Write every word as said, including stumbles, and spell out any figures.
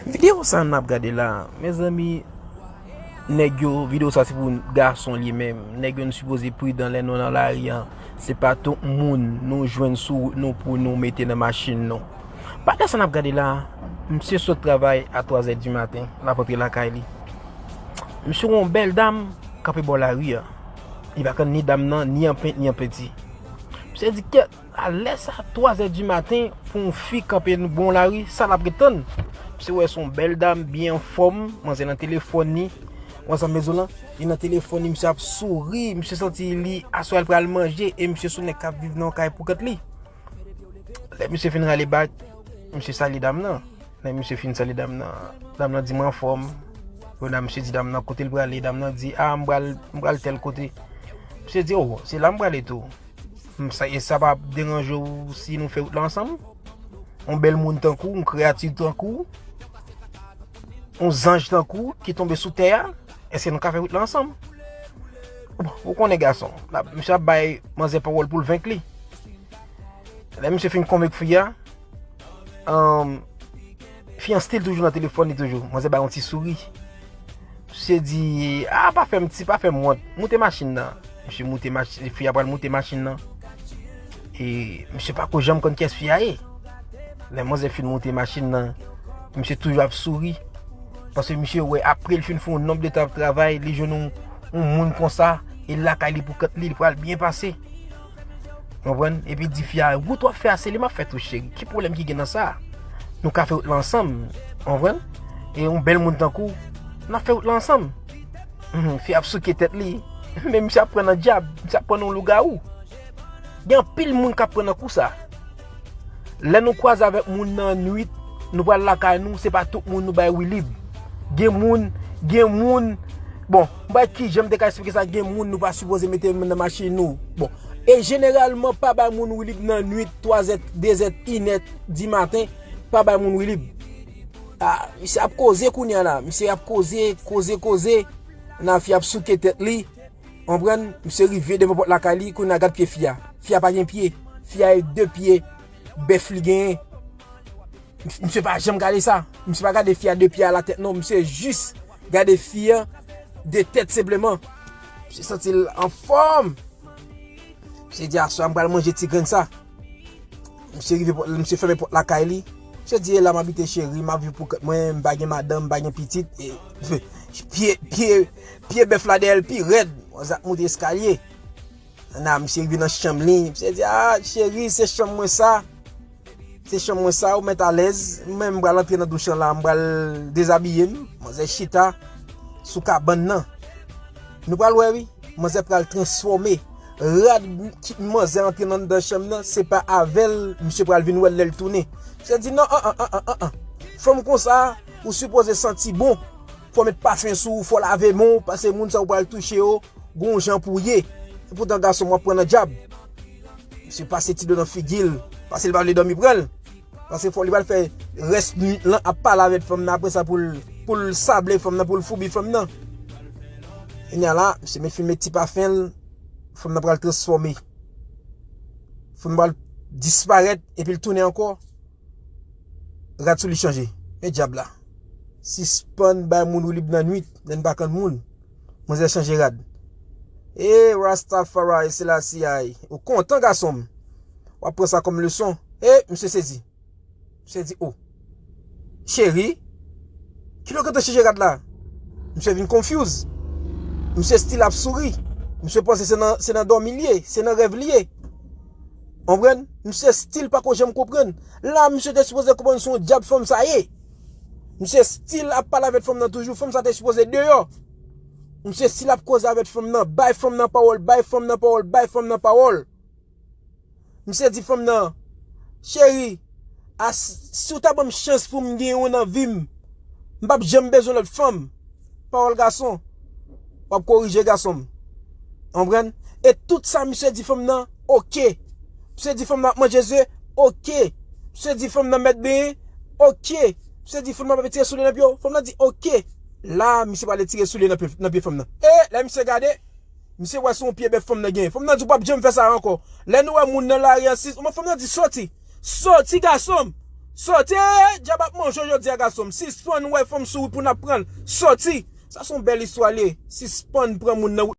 Videyo sa n ap gade la, mezanmi, nèg yo, videyo sa se pou gason li menm. Nèg yo, nou sipoze pridan lè nou nan lari an. Se pa tout moun nou jwenn sou wout nou pou nou mete nan machin nou. Bagay sa n ap gade la, misye sot travay a twa zè di maten, l ap antre lakay li. Misye wè yon bèl dam kanpe bò lari a. Li pa konn ni dam nan, ni an pent, ni an penti. Misye di, kèt, a lè sa, twa zè di maten, pou yon fi kanpe bò lari, sa l ap ret tann? Misye wè se yon bèl dam, byen anfòm, manzè nan telefòn li. Wè sa m bezwen lan, li nan telefòn li, misye ap souri, misye santi li, aswè l pral manje, e misye se yon nèg k ap viv nan yon kay pou kont li. Lè misye fin rale bak, misye salye dam nan. Lè misye fin salye dam nan, dam nan di, "M anfòm." Kounye a misye di dam nan kote l prale, dam nan di, "A, m pral, m pral tèl kote." Misye di, "O, se la m prale tou." M sa, e sa pa ap deranje w si nou fè wout la ansanm? Yon bèl moun tankou w, yon kreyati tankou w, yon zanj tankou w ki tonbe sou tè a, èske nou ka fè wout la ansanm? Bon, ou konnen gason, la, misye ap bay manzè pawòl pou l venk li. Lè misye fin konvenk fi a, um, fi an still toujou nan telefòn li toujou. Manzè bay yon ti souri. Misye di, "A, pa fè m ti, pa fè m wont. Moute machin nan." Misye moute machin, fi a pral moute machin nan. E misye pa ko janm konn kiyès fi a ye. Lè manzè fin moute machin nan, misye toujou ap souri. Paske misye wè apre l fin fè yon nonb de tan ap travay, li jwenn yon, yon moun konsa, e lakay li pou kont li, li pral byen pase. Konprann? Epi di fi a, "Wout w ap fè a, se li m ap fè tou, cheri. Ki pwoblèm ki gen nan sa? Nou ka fè wout la ansanm." Konprann? E yon bèl moun tankou w, n ap fè wout la ansanm. Mhm, fi ap souke tèt li. Men misye ap pran nan dyab, misye ap pran nan lougawou. Gen anpil moun k ap pran nan kou sa. Lè nou kwaze avèk moun nan nwit, nou pral lakay nou, se pa tout moun nou bay wilib. Gen moun, gen moun, bon, m pa wè kijan m te ka eksplike sa, gen moun nou pa sipoze mete nan machin nou. Bon, e jeneralman pa bay moun wilib nan nwit, twa zè, de zè, inè di maten, pa bay moun wilib. A, misye ap koze kounye a la, misye ap koze, koze, koze, nan fi ap souke tèt li. Konprann? Misye rive devan pòt lakay li, kounye a gad pye fi a. Fi a pa gen pye. Fi a e de pye bèf li genyen. Misye pa janm gade sa. Misye pa gade fi a de pye a la tèt non. Misye jis gade fi a de tèt senpleman. Misye santi l anfòm. Misye di, "Aswè a m pral manje ti grenn sa." Misye rive, misye fèmen pòt lakay li. Misye di, "E la m abite cheri, m ap viv pou kont mwen, m pa gen madanm, m pa gen pitit." E, pye, pye, pye bèf la dèyè l pi rèd. Manzè ap moute eskalye. Nan, misye rive nan chanm li. Misye di, "A, cheri, se chanm mwen sa. Se chanm mwen sa, ou mèt alèz. Mwen, m pral antre nan douch lan la, m pral dezabiye m." Manzè chita sou kabann nan. Nou pral wè, wi. Manzè pral transfòme. Rad ki manzè antre nan, anndan chanm nan, se pa avè l, misye pral vin wè l lè l tounen. Misye di, "Non, an, an, an, an, an, an. Fanm konsa, ou sipoze santi bon. Fò w met pafen sou ou, fò w lave men w, paske moun sa ou pral touche yo, gon jan pou w ye. Epoutan gason m w ap pran nan dyab." Misye pase ti dlo nan figi l, paske li pa vle dòmi pran l. Paske fò li pral fè rès nwit lan ap pale avèk fanm nan, apre sa pou l, pou l sable fanm nan, pou l foubi fanm nan. Kounye a la, misye met fin met ti pafen l, fanm nan pral transfòme. Fanm nan pral disparèt, epi l tounen ankò. Rad sou li chanje. Men dyab la. Sispann bay moun wilib nan nwit, lè n pa konn moun. Manzè chanje rad. E Rastafari Selassie I. Ou kontan, gason m? W ap pran sa kòm leson. E, misye sezi. Misye di, "O, cheri, kilè w gentan chanje rad la?" Misye vin confuse. Misye still ap souri. Misye panse se nan, se nan dòmi l ye, se nan rèv li ye. Konprann? Misye still pako janm konprann. La, misye te sipoze konprann se yon dyab fanm sa ye. Misye still ap pale avèk fanm nan toujou. Fanm sa te sipoze deyò. Misye still ap koze avèk fanm nan. Bay fanm nan pawòl, bay fanm nan pawòl, bay fanm nan pawòl. Misye di fanm nan, "Cheri, a, si w ta ban m chans pou m gen yon nan vi m, m p ap janm bezwen lòt fanm." Pawòl gason, w ap korije gason m. Konprann? E tout sa misye di fanm nan, oke. Misye di fanm nan ap manje ze, oke. Misye di fanm nan mèt benyen, oke. Misye di fanm nan pa tire soulye nan pye w, fanm nan di oke. La, misye prale tire soulye nan pye, nan pye fanm nan. E lè misye gade, misye wè se yon pye bèf fanm nan genyen. Fanm nan di, "W p ap janm fè sa ankò." Lè nou wè moun nan lari an, si, fanm nan di, "Soti. Soti, gason m. Soti! Dyab ap manje w jodi a, gason m. Sispann wè fanm souri pou n ap pran l. Soti! Sa se yon bèl istwa li ye. Sispann pran moun nan